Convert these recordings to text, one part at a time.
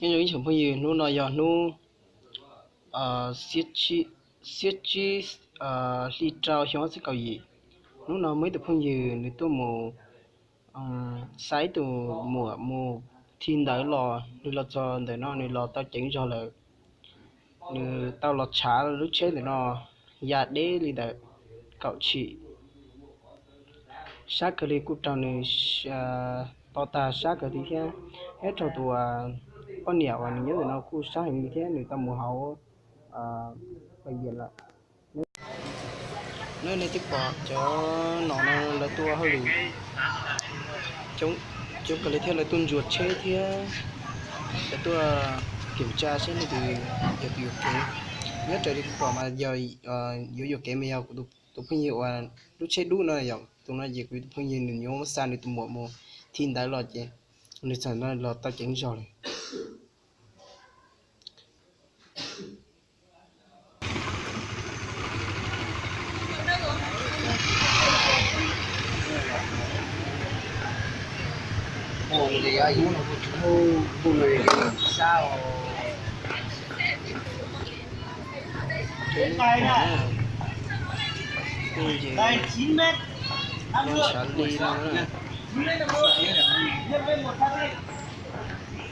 Nyob zoo ib tsoom phooj ywg, hnub no yog hnub xiab tsib hli rau xyoo ob txhiab kaum yim. Hnub no muaj ib tug phooj ywg nws tuaj mus xa ib tug muam mus thi ntawv los, nws los txog ntawm no nws los tau ceev zog lawm. Nws tau los tshav lub tsheb ntawm no ya deb li ntawm kaum tshim. Sab kawg li, kuj raug nws to tag sab kawg li thiab, thiab raug tus poj niam uas nws nyob ntawm no kuj sab heev li thiab, nws tau mus hauv pais vias lawm. Nej twb pom cov nom no lawv tuaj hauj lwm coob kawg li thiab, lawv tuaj ntsuas tsheb thiab lawv tuaj kiểm tra seb leej twg yog tus yuam kev. Nyob raws li kuv pom mas yog yuav yuam kev mas yog kuv tus phooj ywg uas lub tsheb dub no yom. Tus no ces kuv tus phooj ywg nws yuav muab xa nws tus muam mus thi ntawv los ces nws txawm no los tau ceev zog li. Nws ntshav li no na.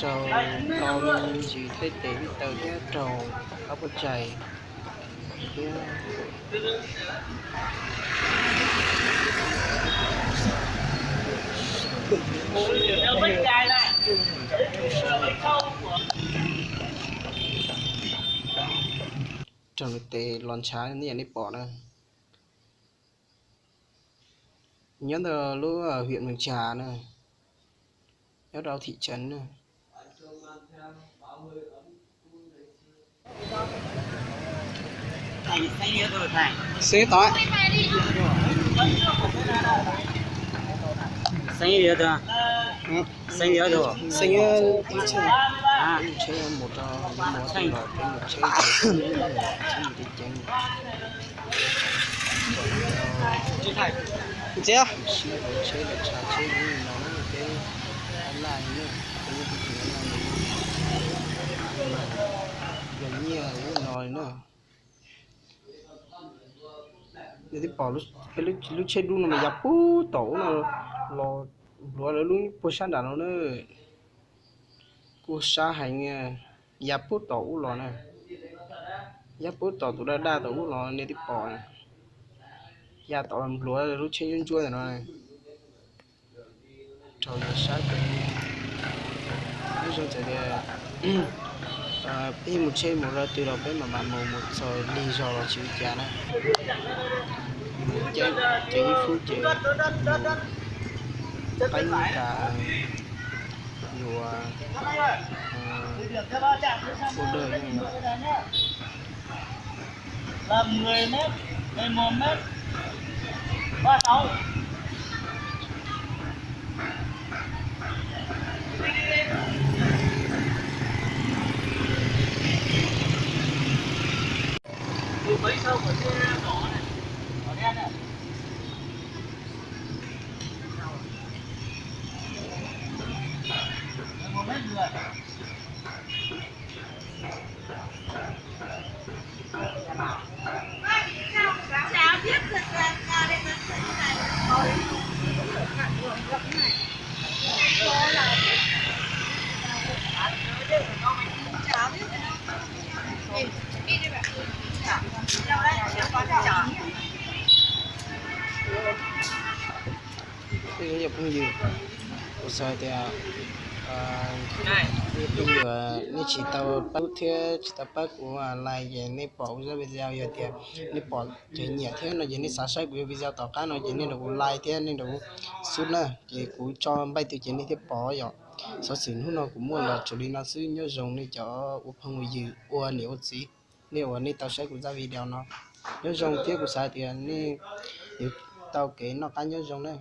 Raug tau me ntsis thaij tes vij taw thiab raug qab puab tsaig thiab. Raug nws tes los ntshav nej yam nej pom na. Nyob ntawm lub huyện Mường Chà na, nyob rau thị trấn na. Xeev tod. Xeev, xeev ib tsheb, ib tsheb mus rau, mus rau peb mus tsheb, tsheb mus ceev ceev. Txiv, sib hauv tsheb lawm tshav tsheb ub no na, peb laj laj li na, peb lub teb chaws no yog nyiaj ub no li na. Nej twb pom peb lub tsheb dub no mas ya puag tom ub no los, npluav lawv lub puag sab nram no na. Kuj sab heev, ya puag tom ub los na, ya puag tom tus daj daj tom ub los nej twb pom, ya tom npluav lub tsheb ntsuab ntsuab ntawm no. Raug yog sab kawg li. Nyob zoo txawm tias peb mus tsheb mus rau twg los peb mam mam mus, mus txog lig zog los tsis ua cas na. Mus ceev ib fub ces mus qeeb tas yuav ua dawg. Phooj ywg, kuv xav tias phooj ywg nej tsis tau pab thiab tsis tau pab kuv like ces nej pom kuv zaj video yog tias nej pom ces nyiam thiab no ces nej xav saib kuv video tom qab no ces nej nrog kuv like thiab nej nrog kuv sub na, ces kuv tso npaij twg ces nej thiaj pom yom. Xov xwm hnub no kuv muaj los tsuas li no xwb, nyob zoo nej cov ua phooj ua ywg ua niam ua txiv, nej uas nej tau saib kuv zaj video no, nyob zoo thiab kuv xav tias nej yuav tau kev noj qab nyob zoo na.